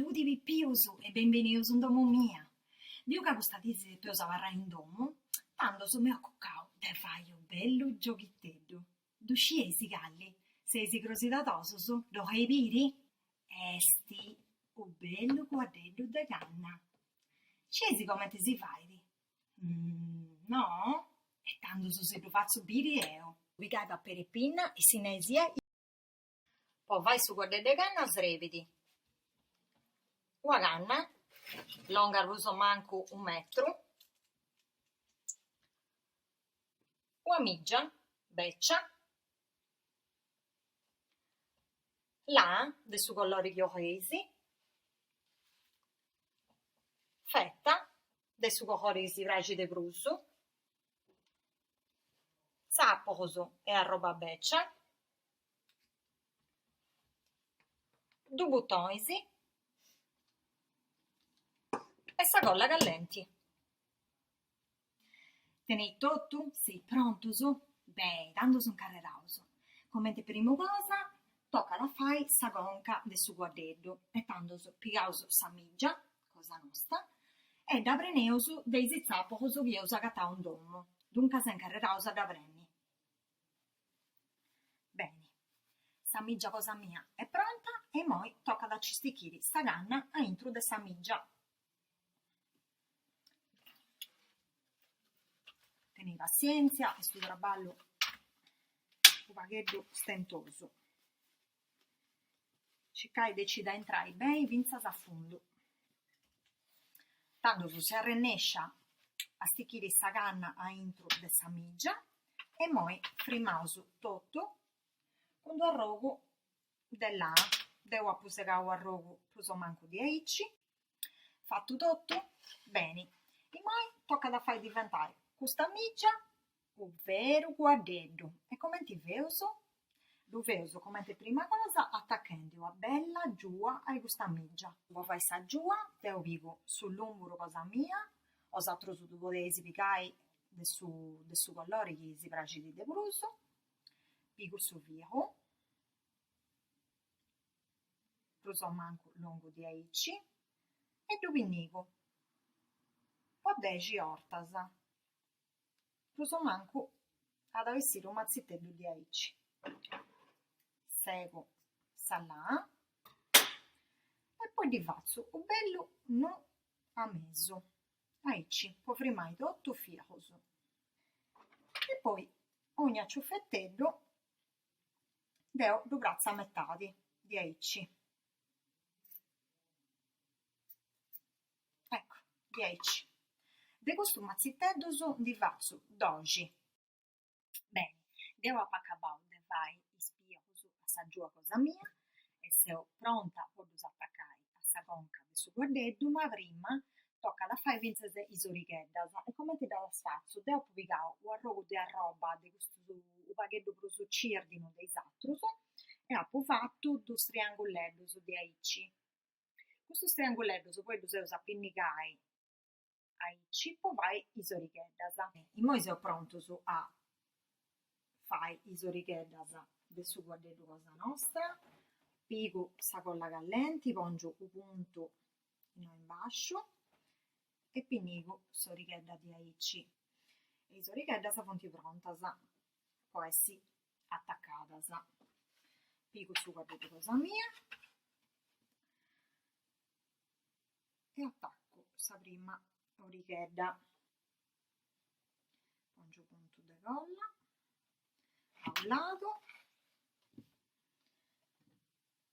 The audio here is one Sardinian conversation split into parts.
Saludi pipius e benbenius in domu mia! Biu ca custa dì si depeus abarrai in domu, tandus m'est acucau de fai u' bellu gioghiteddu. Ddu scieis calli? Seis crosidadosus? Ddu 'oleis biri? Est u' bellu cuaddeddu de canna. Scieis comenti si fait? No? E tandus si ddu fatzu biri 'eu. Pigai paperi e pinna e sinnaisì. Po fai su cuaddeddu 'e canna srebit una canna longa prus o mancu u' metru, una mìgia bècia, laa de su colori chi 'oleis, feta de su colori chi si praxit de prus, tzapus e arroba bècia, dus butonis e sa colla callenti. Teneis totu? Seis prontus? Beni, tandus incarreraus. Comente primu cosa tocat a fai sa conca de su cuaddeddu e tandus pigaus sa mìgia cosa nosta e dda preneus de is tzapus chi eus agatau in domu, duncas incarreraus a dda preni. Beni, sa mìgia cosa mia est pronta e imoi tocat a ci stichiri sa canna aintru de sa mìgia. Tenei passièntzia, est unu traballu u' pagheddu stentosu. Circai de ci dda intrai beni fintzas a fundu. Tandus seu arrennescia a stichiri sa canna aintru de sa mìgia e imoi frimaus totu cun d'u arrogu de laa, deu apu segau u' arrogu prus o mancu diaici Fatu totu? Beni, imoi tocat a fai diventai custa mìgia u' veru cuaddeddu. E comenti feus? Ddu feus comente prima cosa atachendi una bella giua a custa mìgia. Po fai sa giua deu pigu su lùmburu cosa mia, 'osatrus ddu podeis pigai de su de su colori chi si praxit de prus, pigu su filu, prus o mancu longu diaici, e ddu pinnigu po dexi 'ortas, prus o mancu at a bessiri unu matziteddu diaici. Segu sa laa e poi ddi fatzu u' bellu nu a mesu, aici, po frimai totu is filus. E poi ogna ciufeteddu Deu ddu pratzu a metadi, diaici. Ecco, diaici. De custus matziteddus ndi fatzu doxi. Beni, deu apu acabau de fai is pius a sa giua cosa mia e seu pronta po ddus atacai a sa conca de su cuaddeddu, ma prima Tocat a fai fintzas is origheddas e comenti ddas fatzu? Deu apu pigau u' arrogu de arroba de custus u' pagheddu prus cìrdinu de is atrus e apu fatu dus trianguleddus diaici. Custus trianguleddus poi ddus eus a pinnigai aici po fai is origheddas. Imoi seus prontus a fai is origheddas de su cuaddeddu cosa nostra. Pigu sa colla callenti, pòngiu u' puntu innoi in basciu e pinnigu s'orighedda diaici e is origheddas funt prontas po essi atacadas. Pigu su cuaddeddu cosa mia e atacu sa prima orighedda, pòngiu puntu de colla a unu ladu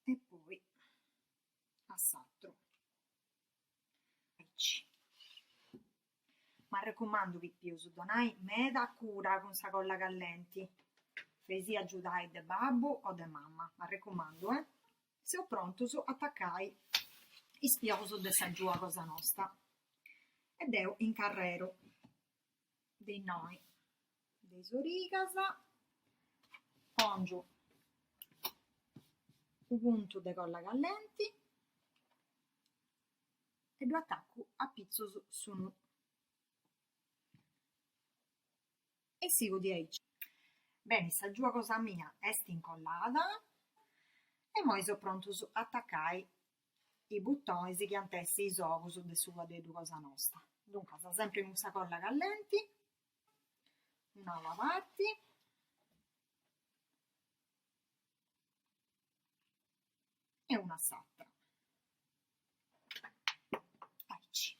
e poi a s'atru. Aici. M'arrecumandu pipius, donai meda cura cun sa colla callenti, feisì agiudai de babbu o de mamma, m'arrecumandu eh. Seus prontus a atacai is pius de sa giua cosa nosta e deu incarreru de innoi de is origas, pòngiu u' puntu de colla callenti e ddu atacu a pitzus su nù e sigu diaici. Beni, sa giua cosa mia est incollada e imoi seus prontus a atacai. is butonis chi ant essi is ogus de su cuaddeddu cosa nosta. Duncas, sempri cun sa colla callenti, una parti e una a s'atra. Aici.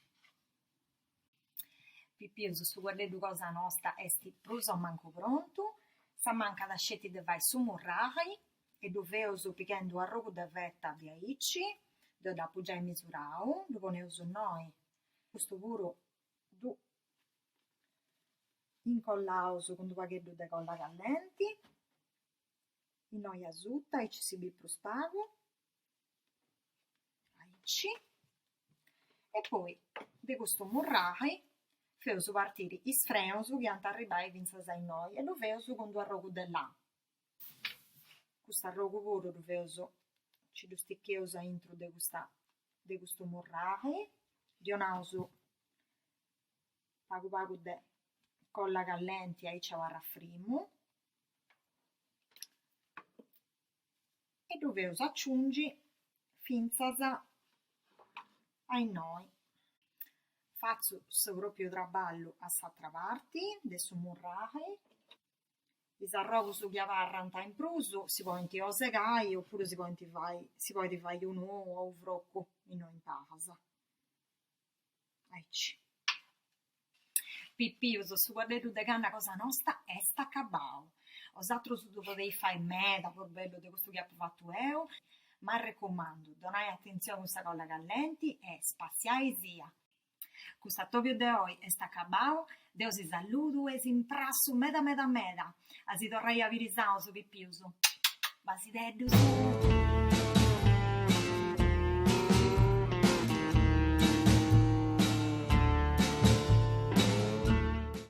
Pipius, su cuaddeddu cosa nosta est prus o mancu prontu, s'ammancat sceti de fai su murraxi e ddu feus pighendu u' arrogu de feta de aici, deu dd'apu giai misurau, ddu poneus innoi, custu puru ddu incollaus cun d'u pagheddu de colla callenti, innoi asuta, aici si bit prus pagu, aici, e poi de custu murraxi feus partiri is frenus chi ant arribai finzas a innoi e ddu feus cun d'u arrogu de là. Custu arrogu puru ddu feus, nci ddu sticheus aintru de custa de custu murraxi, ddi 'onaus pagu pagu de colla callenti aici abarrat frimu e ddu feus aciungi finzas a innoi. Fatzu su propriu traballu a s'atra parti de su murraxi Is arrogus chi abarrant in prus si podint o segai opuru si podint fai, si podit fai unu ou frocu innoi in palas. Aici. Pipius, su cuaddeddu de canna cosa nosta est acabau. 'Osatrus ddu podeis fai meda prus bellu de custu chi apu fatu 'eu, m'arrecumandu, donai atentzioni cun sa colla callenti e spassiaisia! Custu atobiu de oi est acabau, deu si salludu e si imprassu meda meda meda, a si torrai a biri sanus pipius. Basideddus!